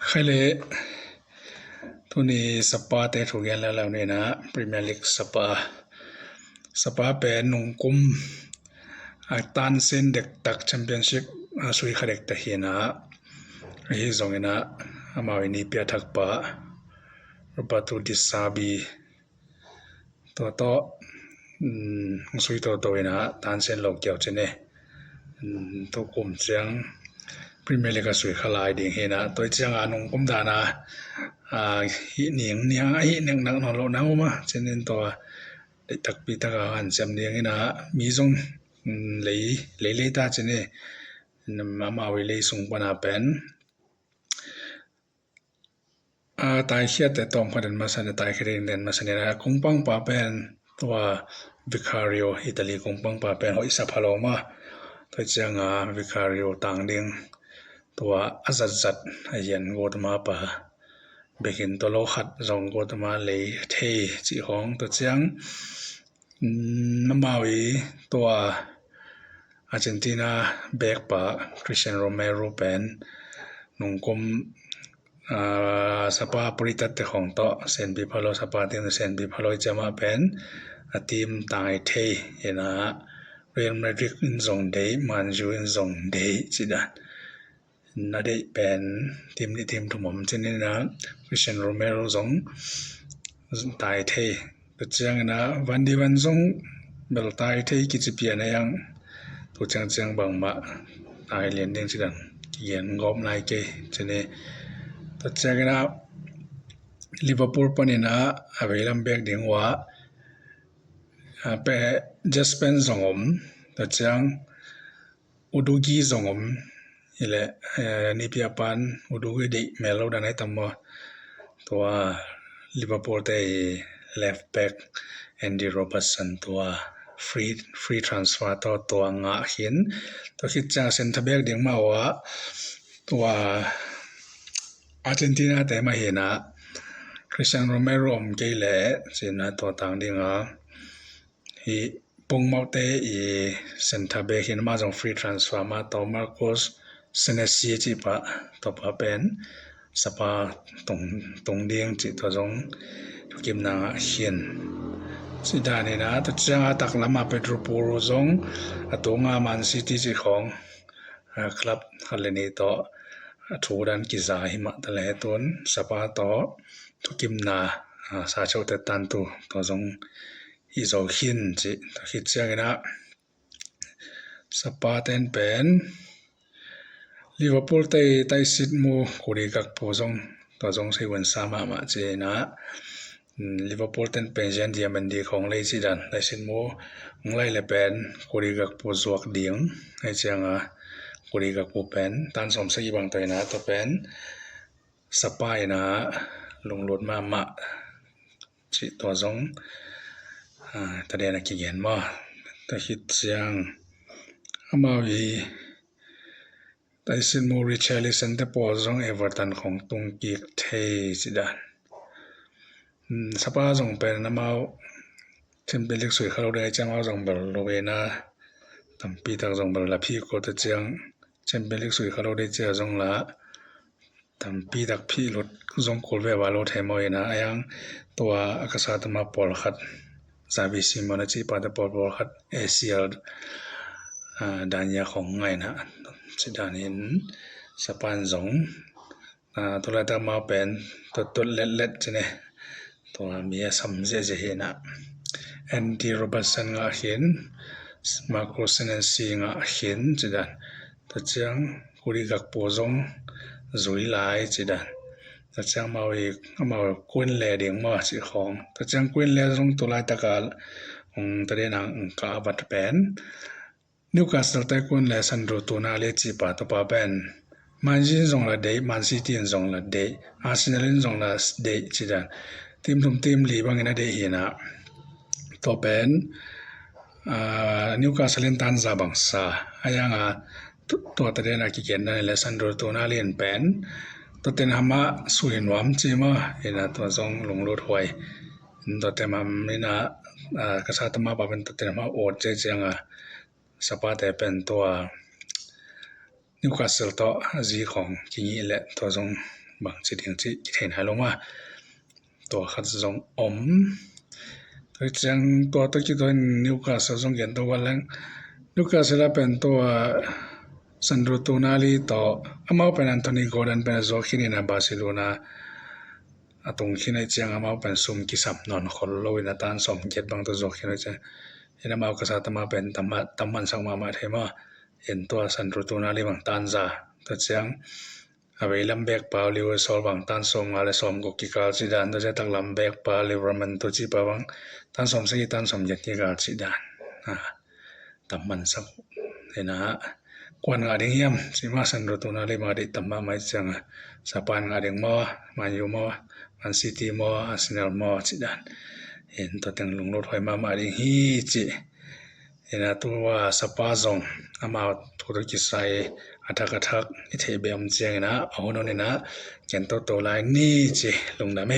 ໃຄເລ ໂຕນີ້ສະປາເຕະຖືກແຍນແລ້ວແລ້ວນີ້ນະ ພຣີເມຍລີກສະປາ ສະປາແປນໜຸ່ງກຸມ ອາ ຕານເຊັນເດັກຕັກແຊມປຽນຊິບ ອາ ຊຸຍຄາເດັກຕະຮີນະ ອາ ຮີຊອງອີນະ ອາມາວິນີເປຍທັກປາ ໂຣເບີໂຕ ດິຊາບີ ໂຕໂຕ ອືມ ຊຸຍໂຕໂຕອີນະ ຕານເຊັນໂລກຽວເຈເນ ອືມ ໂຕກຸມຈຽງ ພຣີເມຍລີກກະຊຸຍຄາລາຍດິງຮີນະ ໂຕຈຽງອານຸງກຸມດານາ ອາ ຮີນິງເນຍ ຮີນິງນັກນອນໂລນາອຸມາ ເຈເນໂຕ ໄດ້ຕັກປີຕັກອາຫານແຊມນິງຮີນະ ມີຊົງ ອືມ ເລ ເລເລຕາເຈເນ ນຳມາເວເລຊຸງປະນາແປນ ອາ ຕາຍເຄຍແຕ່ຕອມຂະເດັນມາສະເນ ຕາຍເຄຍເດັນມາສະເນນະ ກົງປັງປາແປນ ຕົວ ວິຄາຣິໂອ ອີຕາລີ ກົງປັງປາແປນ ໂຮອິສາພາໂລມາ ຕົວຈຽງອາ ວິຄາຣິໂອ ຕາງດິງ ຕົວ ອາຈັດຈັດ ອາຢັນ ໂກຕະມາປາ ເບກິນ ຕົວ ໂລຄັດ ຈອງ ໂກຕະມາ ເລເທ ຈິຮອງ ຕົວຈຽງ ອືມ ນຳມາວີ ຕົວ ອາເຈນຕີນາ ແບກປາ ຄຣິສຕຽນ ໂຣເມໂຣ ແປນ ໜຸ່ງກົມ ອາ ສະປາ ໂປລິຕັດ ເຕະຂອງເຕາະ ເຊັນ ບີພາໂລ ສະປາ ເຕັງ ເຊັນ ບີພາໂລ ຈາມາ ແປນ ອາ ທີມ ຕາງໄອເທ ເອນາ ເຣອັລ ມາດຣິດ ອິນ ຈອງເດ ແມນຢູ ອິນ ຈອງເດ ຊິດານ ນາເດະແປນ ທີມນີ້ທີມທຸມມອມ ເຈເນນາ ຄຣິສຕຽນ ໂຣເມໂຣ ຈອງ ຕາຍເທ ໂຕຈຽງນະ ວັນດີວັນ ຈົງ ເບລຕາຍເທ ກິຈິເປຍນະຍັງ ໂຕຈຽງຈຽງບັງມະ ຕາຍລຽນເດ້ງຊິດັງ ກຽນງອບນາຍເກ ເຈເນ ໂຕຈຽງນະ ລິເວີພູລປະນິນະ ອາເວລຳເບກດິງວາ ອາ ເປ ເຈສເປນ ຈອງອົມ ໂຕຈຽງ ອຸດູກີ ຈອງອົມ ອີແລະ ເອ ນິເປຍປານ ອຸດູກີ ເດ ເມໂລ ດາໄນຕຳມໍ ຕົວ ລິເວີພູລ ໄດ້ ເລຟແບັກ ແອນດີ ໂຣເບີດສັນ ຕົວ ຟຣີ ຟຣີທຣານສເຟີ ຕໍ່ຕົວ ງະເຫັນ ຕົວຄິດຈາກເຊັນເຕີແບັກ ດິງມາວາ ຕົວ ອາເຈນຕີນາ ແຕ່ມາເຫັນນະ ຄຣິສຕຽນ ໂຣເມໂຣ ເກແລ ເຊັນນະ ຕົວຕາງດິງອາ ຮີ ປົງເມົາເຕ ອີ ເຊັນເຕີແບັກ ເຫັນມາຈອງຟຣີທຣານສເຟີ ມາຕໍ່ ມາໂກສ ເຊເນຊີ ຈິປະ ຕໍ່ປະແປນ ສະປາ ຕົງ ຕົງດຽງ ຈິ ຕົວ ຈົງ ທຸກິມນາງ ອາ ເຄນ ຊິດານີນາ ຕົວຈຽງ ອາຕັກ ລະມາ ເປໂຕຣ ປູໂຣ ຈົງ ອາໂຕງາ ແມນຊີຕີ ຈິ ຂອງ ອາ ຄລັບ ຄາເລນີ ຕໍ່ ອາ ທູດັນ ກິຊາ ຫິມະ ຕະແລ ໂຕນ ສະປາ ຕໍ່ ທຸກິມນາ ອາ ຊາໂຊ ແຕຕັນ ຕູ ຕໍ່ ຈົງ ອີໂຊຄິນ ຈິ ຕໍ່ ຄິດຈຽງ ອີນະ ສະປາແຕນແປນ ລິເວີພູລ ໄຕ ໄຕຊິດມູ ໂກດີ ກັກໂປ ຈົງ ຕໍ່ ຈົງ ເຊເວັນ ຊາມາ ມະ ເຈນະ ລິເວີພູລ ແຕນແປນ ເຈນ ເດຍແມນດີ ຂອງ ໄລ ຊິດານ ໄລຊິດມູ ຂອງ ໄລ ແລະ ແປນ ໂກດີ ກັກໂປ ຈວກ ດິງ ໄລ ຈຽງ ອາ ໂກດີ ກັກໂປ ແປນ ຕານ ສອມ ສະກິ ບັງ ຕອຍ ນາ ຕໍ່ ແປນ ສະປາຍ ນາ ລຸງ ໂລດ ມາ ມະ ຈິ ຕໍ່ ຈົງ ອາ ຕະແດນ ອາ ກິແກນ ມາ ຕະ ຄິດຈຽງ ອາມາວີ ໄຕຊິນມູ ຣິເຊີ ລິຊັນ ແຕໂປ ຈົງ ເອເວີຕັນ ຂອງ ຕຸງ ກິກ ເທ ຊິດານ ອືມ ສະປາ ຈົງ ເປັນ ນຳເອົາ ແຊມປຽນລີກ ສຸຍ ຄາໂລ ໄດ້ ຈຳເອົາ ຈົງ ເບລ ໂລເວນາ ຕຳປີ ຕັກ ຈົງ ເບລ ລາ ພີໂກ ຕະຈຽງ ແຊມປຽນລີກ ສຸຍ ຄາໂລ ໄດ້ ເຈຍ ຈົງ ລາ ຕຳປີ ຕັກ ພີ ລຸດ ຈົງ ໂກລ ເວວາ ໂລ ເທ ມອຍ ນາ ອາຍັງ ຕົວ ອາກາຊາ ຕະມາ ປອລ ຄັດ ຊາວີ ຊິໂມນາ ຈິ ປາ ຕະ ປອລ ປອລ ຄັດ ເອເຊຍ ອາ ດານຍາ ຂອງ ໄງ ນາ ຊິດານ ເຫັນ ສະປານ ຈົງ ອາ ໂຕລາຕາມາແປນ ຕົດຕົດແລັດແລັດ ຈະເນ ຕົວເມຍຊຳເຈເຈເຮນະ ແອນດີ ໂຣເບີດສັນ ງະເຫັນ ມາໂກ ເຊເນນຊີ ງະເຫັນ ຈະດານ ຕະຈຽງ ກູລີ ກັກໂປ ຈົງ ຈຸຍລາຍ ຈະດານ ຕະຈຽງ ມາເວ ມາເວ ກຸນແລ ເດງມາ ຈິ ຂອງ ຕະຈຽງ ກຸນແລ ຈົງ ໂຕລາຍຕາກາ ອືມ ຕະເດນາງ ອືມ ກະອາວັດແປນ Newcastle ໄຕ້ກຸນ ແລະ Sandro Tonali ຈີປາ ໂຕປາແປນ Man City ຈົງ ລະເດ Man City ຈົງ ລະເດ Arsenal ຈົງ ລະເດ ຊິດານ ທີມທຸມທີມລີ ບັງ ນະເດ ຮີນາ ໂຕແປນ ອາ Newcastle ຕັນ ຊາ ບັງ ຊາ ອາຍັງ ອາ ໂຕຕະເດນາ ກິເກນ ນະ ແລະ Sandro Tonali ແປນ ໂຕເຕັນ ຮາມາ ສຸຍ ນວມ ຈີມາ ຮີນາ ໂຕ ຈົງ ລຸງ ໂລດ ຫວຍ ໂຕເຕັນ ຮາມາ ມີນາ ອາ ກະຊາ ຕະມາ ປາເປັນ ໂຕເຕັນ ຮາມາ ໂອດ ເຈ ຈຽງ ອາ ສະປາແຕ່ເປັນຕົວ Newcastle ຕໍ່ ຈີຂອງ ກິງ ແລະ ຕົວ ຈົງ ບາງຊິດຫຍັງຊິຄິດເຫັນໃຫ້ລົງມາ. ຕົວຂັດສອງອອມ ໂດຍຈາກຕົວ ຕົວຄິດເຫັນ Newcastle ສົ່ງກຽນຕົວວັນແລງ Newcastle ເປັນຕົວ Sandro Tonali ຕໍ່ ອາມາວເປັນ Anthony Gordon ເປັນ Joaquin ນະ Barcelona ອາຕົງຄິນໃນຈຽງ ອາມາວເປັນ Sum Ki Sam ນອນຄົນໂລຍນະ ຕ້ານສອມເຈັດ ບາງຕົວ Joaquin ໃນຈຽງ ເຫັນ ອາມາວກະສາຕະມາເປັນ ຕຳມະ ຕຳມັນສັກມາມະເທມາ ເຫັນຕົວ Sandro Tonali ບາງ ຕ້ານຈາ ຕົວຈຽງ ອາເວລຳແບກປາວ ລິວເວີຊອລ ບາງ ຕ້ານສອມມາ ແລະ ສອມກໍກິກາລຊິດານ ຕົວຈຽງ ຕັກລຳແບກປາວ ລິວເຣມັນ ຕົວຈີປາວ ບາງ ຕ້ານສອມຊີ ຕ້ານສອມເຈັດ ກິກາລຊິດານ ອາ ຕຳມັນສັກ ເຫັນນະ ກວນງາດິງຮຽມ ຊິມາ Sandro Tonali ມາດິ ຕຳມະໄມຈັງ ສະປານງາດິງມໍ Man U ມໍ Man City ມໍ Arsenal ມໍ ຊິດານ ເຫັນຕົວແຕ່ງລຸງໂລດ ຫອຍມາ ມາດິງຮີຈິ ເຫັນນະ ຕົວສະປາຊົງ ອາມາວ ໂທໂຕກິໄຊ ອາທັກ ອາທັກ ອິເທເບມ ຈຽງນະ ອາໂຮໂນເນນະ ແກນໂຕໂຕ ລາຍນີຈິ ລຸງດາເມ